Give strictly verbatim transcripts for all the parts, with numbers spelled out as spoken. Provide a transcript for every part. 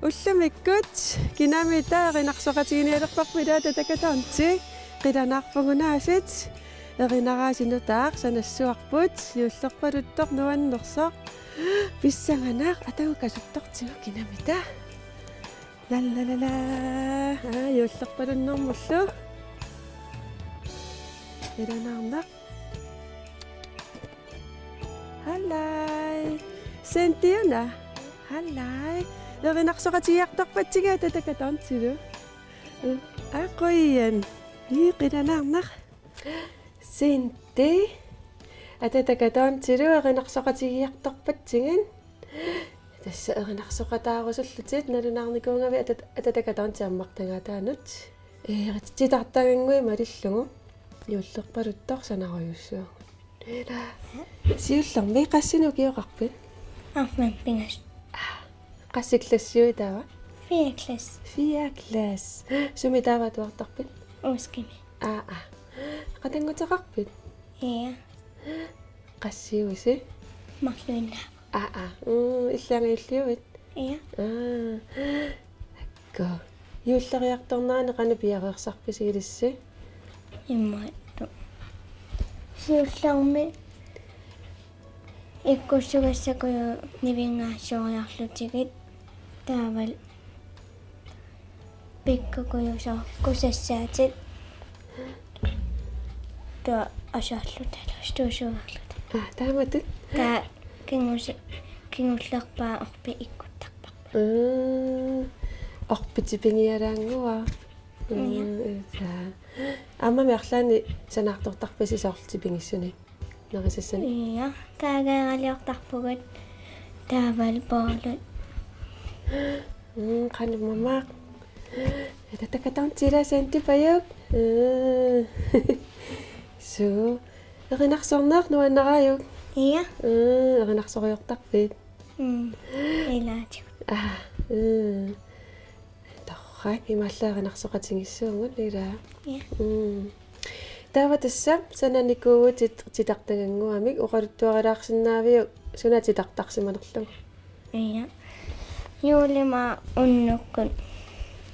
Ullumikkut kinamita erinarsoqatigiinnialerparput, ila Atatakatonti. Qilanaarpugut aasiit. Erinaraasinnutaaq sanassuarput, juullerpaluttoq nuannersoq. Pissanganaq, atagu kasuttortigu kinamita. Lalalala. Aa, juullerpalunnermullu. Qilanaarnaq. Halløj. Santiuna. Halløj. Erinarsoqatigiartorpatsigit Atatakatontilu. Aa, qujan. Ii, qilanaarnaq. Santi. Atatakatontilu erinarsoqatigiartorpatsigit. Tassa erinarsoqataarusullutit, nalunaarnikuugavit Atat-, Atatakatonti ammartagaataanut. Ee, titartagannguit malillugu. Juullerpaluttoq sanarujussuugut. Ila. Siullermik qassinik ukioqarpit? Arfineq-pingasut. Qassi klassiui taava? Fjerde klasse. Fjerde klasse. Sumi taava atuartarpit? Uuskimi. Aa, aa. Qatannguteqarpit? Ja. Qassiuisi? Marluinnaavoq. Aa, aa. Mm, illit angajulliuvit? Ja. Aa. Akku. Juulleriartornerani qanoq piareersarpisi ilissi? Imaattoq. Siullermik ikkussugassakkut nivinngaassuariarlutigit taavalu pikkukujusoorkusassaatit. Taava asaallutalu stuusuugarluta. Aa, taamatut? Taava kingusi-, kingullerpaaq orpik ikkuttarparput. Mm. Orpik tipigialaannguaq. Mm, ja. Mm, ja. Aammami arlaannik sanaartortarpisi soorlu tipigissunik? Nerisassanik? Ja, kaageeraliortarpugut taavalu boolut. Mm, qanoq mamaaq. Atatakatonti ila Santi Pajuk. Mm. Suu. Erinarsorneq nuannaraajuk? Ja. Mm, erinarsoriartortarpit? Mm. Ilaatigut. Aa, mm. Torrak, imaallaat erinarsoqatigiissuugut, ila. Ja. Mm. Taava tassa sananikuuvutit titartagannguamik, oqaluttuarilaarsinnaaviuk suna titartarsimanerlugu? Ja. Juulimaaq unnukkut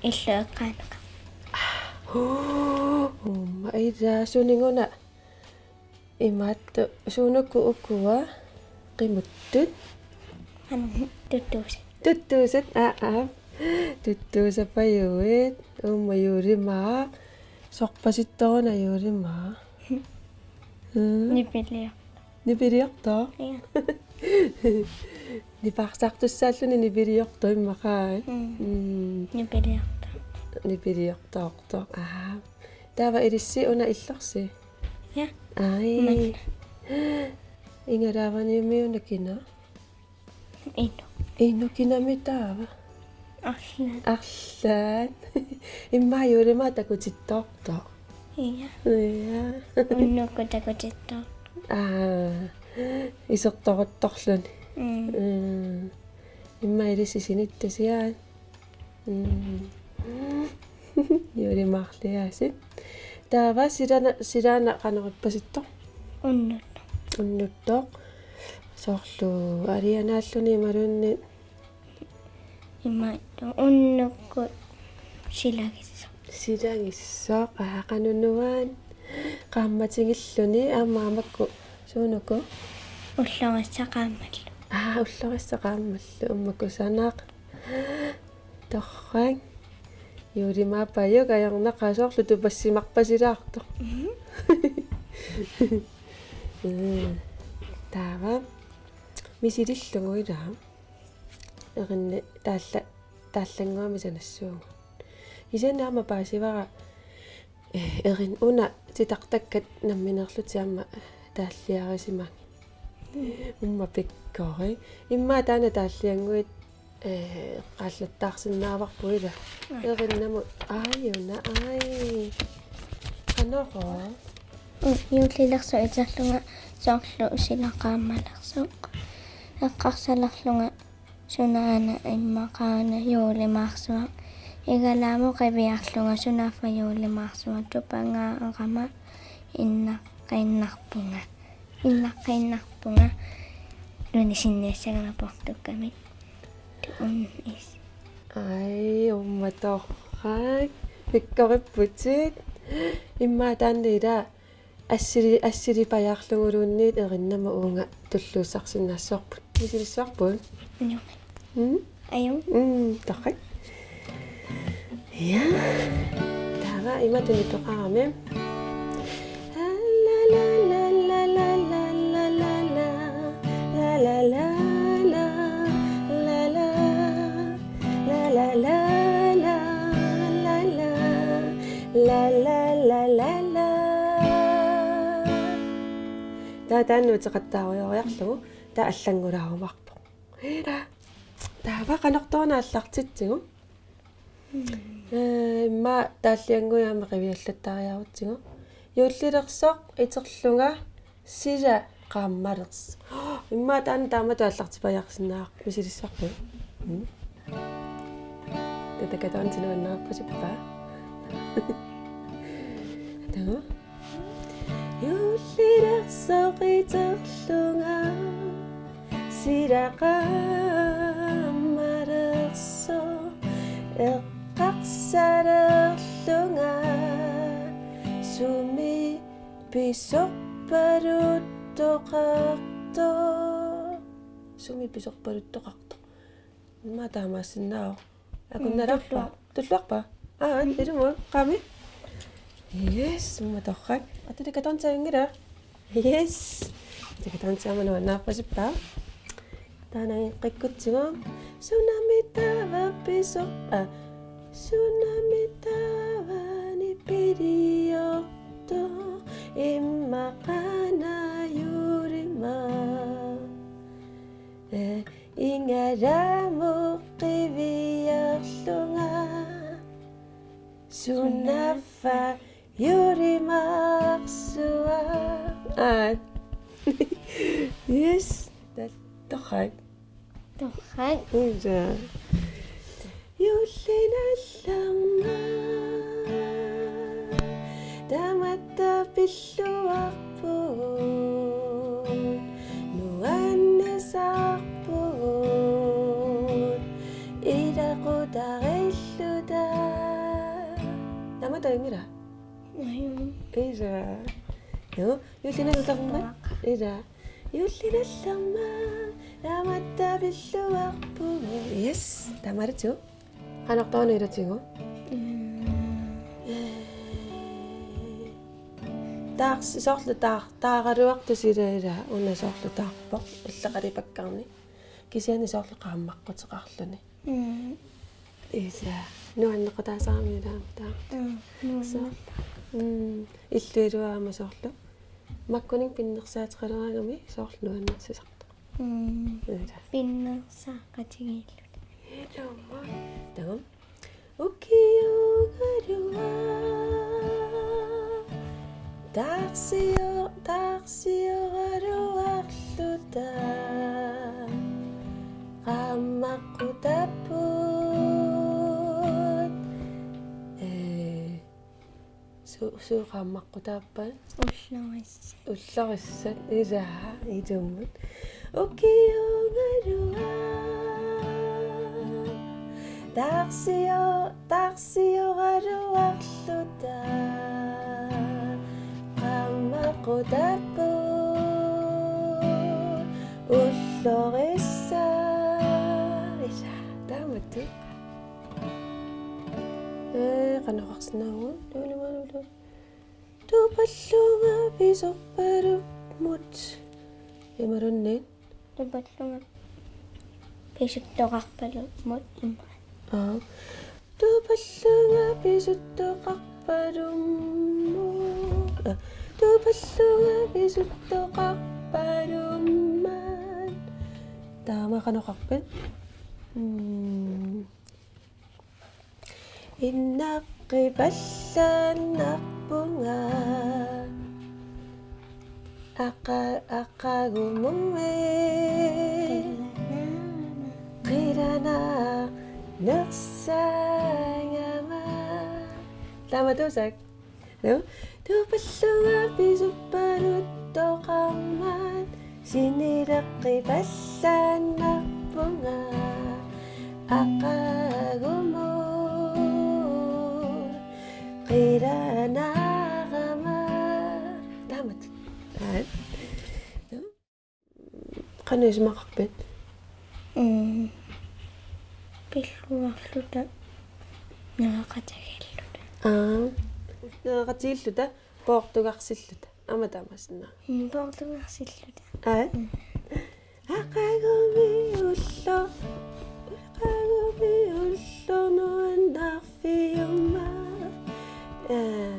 illup eqqaaneqarpoq. Uuma, ila, sunik una? Imaattoq, suunuku ukua qimuttut? Anu, tuttuusat. Tuttuusat, aa, aa. Tuttuusat Pajuit, uuma juulimaaq. Sorpasittoruna juulimaaq? Mm. Nipiliortoq. Nipiliortoq? Ja. Nipaarsaartussaalluni nipiliortoq immaqa, aa? Mm. Mm. Nipiliortoq. Nipiliortoortoq, aa. Taava ilissi una illorsi? Ja. Ai. Manna. Igalaavaniumiuna kina? Inuk. Inuk, kinami taava? Arlaat. Arlaat. Immaqa juulimaaq takutittoortoq. Ja. Ja. Unnukkut takutittoortoq. Aa. Isertoruttorluni. Mm. Mm. Immaqa ilissi sinittasiaat. Mm. Juulimaarliaasiit. Taava silaana, silaana qanoq ippasittoq? Unnuttoq. Unnuttoq. Soorlu alianaalluni imaluunniit? Imaattoq, unnukkut silagissoq. Silagissoq, aa, qanoq nuann-, qaammatigilluni, aamma makku suunuku? Ullorissaq qaammallu. Aa, ullorissaq qaammallu, uumma kusanaq. Torrak. Juulimaaq Pajuk ajornaqaaq, soorlu tupassimarpasilaartoq. Mhm. Mm. Taava. Misilillugu ila. Erinni taalla-, taallannguamik sanassuugut. Kisianni aamma paasivara, eh, erinni una titartakkat nammineerlutik aamma taalliarisimagit. Uumma pikkorik. Immaqa taanna taalliannguit, eh, eqqaallattaarsinnaavarput ila. Ai. Erinnamut aajuna, ai. Qanoq? Mm, juullilersoq iterlunga soorlu sila qaammalersoq. Eqqarsalerlunga sunaana immaqaana juulimaarsuaq. Igalaamut qiviarlunga sunaaffa juulimaarsuaq, tupangaarama innaqqiinnarpunga. Innaqqiinnarpunga. Nunisinniassagama portukkamik. Tuun is. Ai, uummatorrak. Pikkoripputit. Immaqa taanna ila assili-, assilipajaarluguluunniit erinnama uunga tulluussarsinnaassavarput. Misilissavarput? Ajo. Mm? Ajo. Mm, torrak. Ja. Taava ima tunitoqarami. La, la, la, la, la. La, la, la, la, la, la, la, la. La, la, la, la, la, la. La, la, la, la, la. Taava taanna uteqattaarujooriarlugu, taava allanngulaarumaarpoq. Ila. Taava qanortoq una aallartitsigu? Ee, immaqa taalliannguit aamma qiviallattariarutsigu. Juullilersoq iterlunga sila qaammalersoq. Immaqa taanna taamatut aallartipajaarsinnaavarput, misilissavarput? Mm. Tatakatoon tinuannaarpasippa. Taava. Juullilersoq iterlunga sila qaammalersoq, eqqarsalerlunga sumi pisorpaluttoqartoq. Sumi pisorpaluttoqartoq. Immaqa taamaassinnaavoq. Akunnalaarpa? Mm, tulluarpa. Tulluarpa? Aa, mm, ilumut. Qaami? Yes, uummatorrak. Atulik atornsaanngila. Yes. Atulik atornsaama nuannaarpasippa. Taanna qikkutsiguk. Sunami taava pisorpa. Sunami taavani piliortoq. Immaqa una juulimaaq. Ee, ingammik qiviarlunga. Sunaaffa juulimaarsuaq. Aa. Yes. Taa-, torrak. Torrak. Ila. Juullinallermat tamatta pilluarpugut, nuannisarpugut ilaqutariilluta. Tamatta ingira? Ajo. Ila. Joo, juullinallermat. Ila. Juullinallermat tamatta pilluarpugut. Yes, tamaratu. Qanortoq una ilatigu? Mm. Taars-, soorlu taar-, taaraluartoq sila ila, una soorlu taarpoq, illit qalipakkarneq. Kisianni soorlu qaammaqquteqarluni. Mm. Ila, nuannequtaasarami ila aamma taava. Mm, nuanneq. Soorlu. Mm, illuiluarama soorlu. Makkuninnga pinnersaateqaleraangami soorlu nuannersisartoq. Mm. Ila. Pinnersaaqatigiilluta. Ilumut. Taam. Ukioraluaq. Taarsio-, taarsio-, taarsioraluarluta. Qaammaqqutaapput. Ee. Su-, suut qaammaqqutaappat? Ullorissat. Ullorissat, ila, ilumut. Ukioraluaq. Taarsio-, taarsioraluarluta. Qaammaqqutaapput. Ullorissat. Ila, taamatut. Ee, qanoq oqarsinnaavugut? Tuulimaanulu. Tupallunga pisorpalummut. Imaluunniit? Tupallunga pisuttoqarpalummut immaqa. Aa. Tupallunga pisuttoqarpalummut. Aa. Tupallunga pisuttoqarpalummat. Taama qanoq oqarpit? Mm. Innaqqippallaannarpunga. Aqa-, aqagumummi. Qilanaarnersaagama. Taama tuusaq. Joo. Tupallunga pisorpaluttoqarmat sinileqqippallaannarpunga. Aqagu Isumaqarpit? Mm. Pilluarluta. Nereqatigiilluta. Aa. Nereqatigiilluta, poortugarsilluta. Aamma taamaasinnaavoq. Mm, poortugarsilluta. Aa. Mm. Aqagumi ulloq. Aqagumi ulloq nuannaarfiummat. Aa.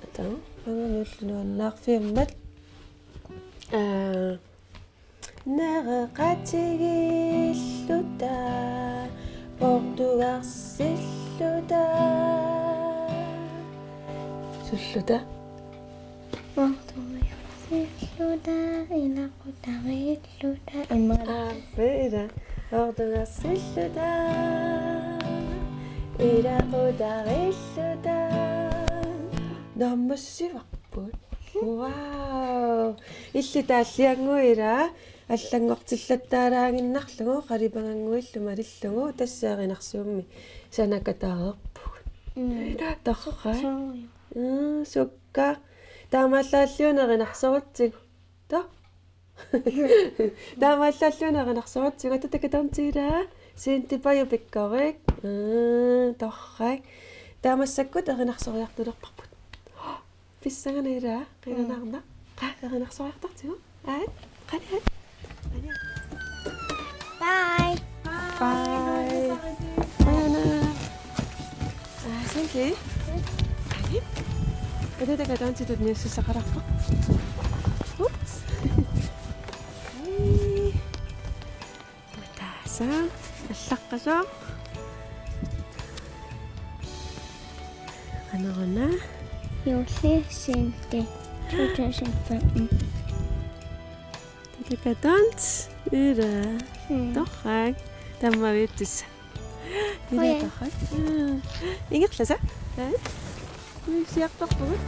Ata, aqagumi ulloq nuannaarfiummat. Aa. Nereqatigiilluta, poortugarsilluta. Suulluta? Poortugarsilluta, ilaqutariilluta, immaqa. Aa, piira. Poortugarsilluta, ilaqutariilluta. Naammassivarput. Wow. Illit taalliannguit, ilaa, allanngortillattaalaaginnarlugu, qalipagannguillu malillugu, tassa erinarsuummi sanakataareerpugut. Mm. Torrak. Suu. Mm, sukka. Taamaallaalliuna erinarsorutsigu. Too? Taamaallaalliuna erinarsorutsigu. Ata, takutornitit, ilaa. Sintipaju pikkorik. Mm, torrak. Taava massakkut erinarsoriartulerparput. Pissanganaq, ilaa, qilanaarnaq. Qaa, erinarsoriartortigu. Aat, qani aat. Qani aat. Bye. Bye. Qujanaq. Aa, sanki. Qani. Ata, takutornitit niussissaqalerpoq. Ups. Ai. Taasa, allaqqasoq. Qanoruna? Juulli syvende to tusind femten. Takutornitit, ilaa. Mm. Torrak. Taamaviuttissaq. Ilaa, okay. Torrak. Mm. Ingerlasa? Aa? Niussiartorpugut.